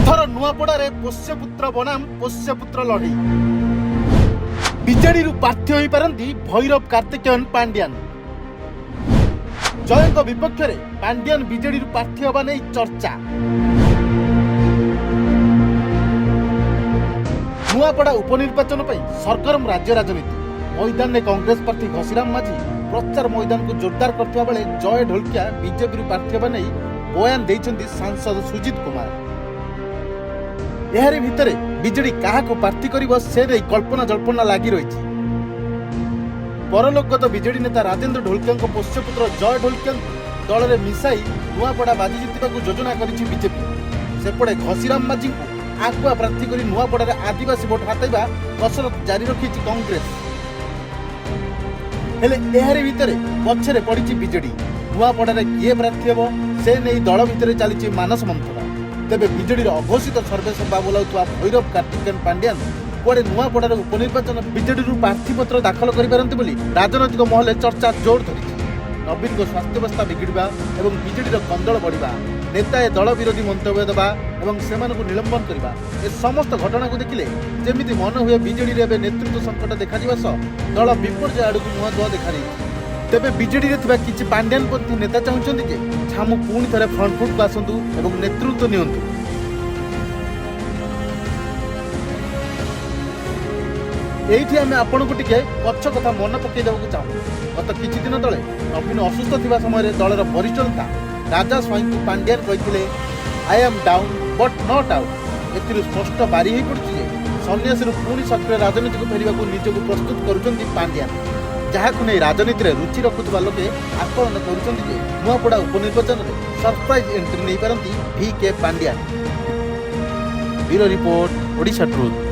ଏଥର ନୂଆପଡ଼ାରେ ପୋଷ୍ୟପୁତ୍ର ବନାମ ପୋଷ୍ୟପୁତ୍ର ଲଢ଼େଇ। ବିଜେଡିରୁ ପ୍ରାର୍ଥୀ ହୋଇପାରନ୍ତି ଭୈରବ କାର୍ତ୍ତିକେୟନ ପାଣ୍ଡିଆନ। ଜୟଙ୍କ ବିପକ୍ଷରେ ପାଣ୍ଡିଆନ ବିଜେଡିରୁ ପ୍ରାର୍ଥୀ ହେବା ନେଇ ଚର୍ଚ୍ଚା। ନୂଆପଡ଼ା ଉପନିର୍ବାଚନ ପାଇଁ ସରଗରମ ରାଜ୍ୟ ରାଜନୀତି। ମଇଦାନରେ କଂଗ୍ରେସ ପ୍ରାର୍ଥୀ ଘସିରାମ ମାଝୀ ପ୍ରଚାର ମଇଦାନକୁ ଜୋରଦାର କରିଥିବା ବେଳେ ଜୟ ଢୋଲକିଆ ବିଜେପିରୁ ପ୍ରାର୍ଥୀ ହେବା ନେଇ ବୟାନ ଦେଇଛନ୍ତି ସାଂସଦ ସୁଜିତ କୁମାର। ଏହାରି ଭିତରେ ବିଜେଡି କାହାକୁ ପ୍ରାର୍ଥୀ କରିବ, ସେ ନେଇ କଳ୍ପନା ଜଳ୍ପନା ଲାଗି ରହିଛି। ପରଲୋକଗତ ବିଜେଡି ନେତା ରାଜେନ୍ଦ୍ର ଢୋଲକିଆଙ୍କ ପୋଷ୍ୟପୁତ୍ର ଜୟ ଢୋଲକିଆଙ୍କୁ ଦଳରେ ମିଶାଇ ନୂଆପଡ଼ା ବାଜି ଜିତିବାକୁ ଯୋଜନା କରିଛି ବିଜେପି। ସେପଟେ ଘସିରାମ ମାଝୀଙ୍କୁ ଆଗୁଆ ପ୍ରାର୍ଥୀ କରି ନୂଆପଡ଼ାରେ ଆଦିବାସୀ ଭୋଟ ହାତେଇବା କସରତ ଜାରି ରଖିଛି କଂଗ୍ରେସ। ହେଲେ ଏହାରି ଭିତରେ ପଛରେ ପଡ଼ିଛି ବିଜେଡି। ନୂଆପଡ଼ାରେ କିଏ ପ୍ରାର୍ଥୀ ହେବ, ସେ ନେଇ ଦଳ ଭିତରେ ଚାଲିଛି ମାନସ ମନ୍ଥନ। ତେବେ ବିଜେଡିର ଅଘୋଷିତ ସର୍ବେସର୍ବା ବୋଲାଉଥିବା ଭୈରବ କାର୍ତ୍ତିକେୟନ ପାଣ୍ଡିଆନ କୁଆଡ଼େ ନୂଆପଡ଼ାର ଉପନିର୍ବାଚନ ବିଜେଡିରୁ ପ୍ରାର୍ଥୀପତ୍ର ଦାଖଲ କରିପାରନ୍ତି ବୋଲି ରାଜନୈତିକ ମହଲରେ ଚର୍ଚ୍ଚା ଜୋର ଧରିଛି। ନବୀନଙ୍କ ସ୍ୱାସ୍ଥ୍ୟାବସ୍ଥା ବିଗିଡ଼ିବା ଏବଂ ବିଜେଡିର କନ୍ଦଳ ବଢ଼ିବା, ନେତାଏ ଦଳ ବିରୋଧୀ ମନ୍ତବ୍ୟ ଦେବା ଏବଂ ସେମାନଙ୍କୁ ନିଲମ୍ବନ କରିବା, ଏ ସମସ୍ତ ଘଟଣାକୁ ଦେଖିଲେ ଯେମିତି ମନେ ହୁଏ, ବିଜେଡିରେ ଏବେ ନେତୃତ୍ୱ ସଙ୍କଟ ଦେଖାଯିବା ସହ ଦଳ ବିପର୍ଯ୍ୟୟ ଆଡ଼କୁ ମୁହାଁ ଥୁଆ ଦେଖାଦେଇଛି। ତେବେ ବିଜେଡିରେ ଥିବା କିଛି ପାଣ୍ଡିଆନପନ୍ଥୀ ନେତା ଚାହୁଁଛନ୍ତି ଯେ ଛାମୁ ପୁଣି ଥରେ ଫ୍ରଣ୍ଟଫୁଟକୁ ଆସନ୍ତୁ ଏବଂ ନେତୃତ୍ୱ ନିଅନ୍ତୁ। ଏଇଠି ଆମେ ଆପଣଙ୍କୁ ଟିକେ ପଛ କଥା ମନେ ପକାଇ ଦେବାକୁ ଚାହୁଁ। ଗତ କିଛି ଦିନ ତଳେ ନବୀନ ଅସୁସ୍ଥ ଥିବା ସମୟରେ ଦଳର ବରିଷ୍ଠ ନେତା ରାଜା ସ୍ୱାଇଁଙ୍କୁ ପାଣ୍ଡିଆନ କହିଥିଲେ, "I am down but not out." ଏଥିରୁ ସ୍ପଷ୍ଟ ବାରି ହୋଇପଡ଼ୁଛି ଯେ ସନ୍ନ୍ୟାସରୁ ପୁଣି ସକ୍ରିୟ ରାଜନୀତିକୁ ଫେରିବାକୁ ନିଜକୁ ପ୍ରସ୍ତୁତ କରୁଛନ୍ତି ପାଣ୍ଡିଆନ। ଯାହାକୁ ନେଇ ରାଜନୀତିରେ ରୁଚି ରଖୁଥିବା ଲୋକେ ଆକଳନ କରୁଛନ୍ତି ଯେ ନୂଆପଡ଼ା ଉପନିର୍ବାଚନରେ ସରପ୍ରାଇଜ ଏଣ୍ଟ୍ରି ନେଇପାରନ୍ତି ଭି କେ Pandian. Bureau report, Odisha truth.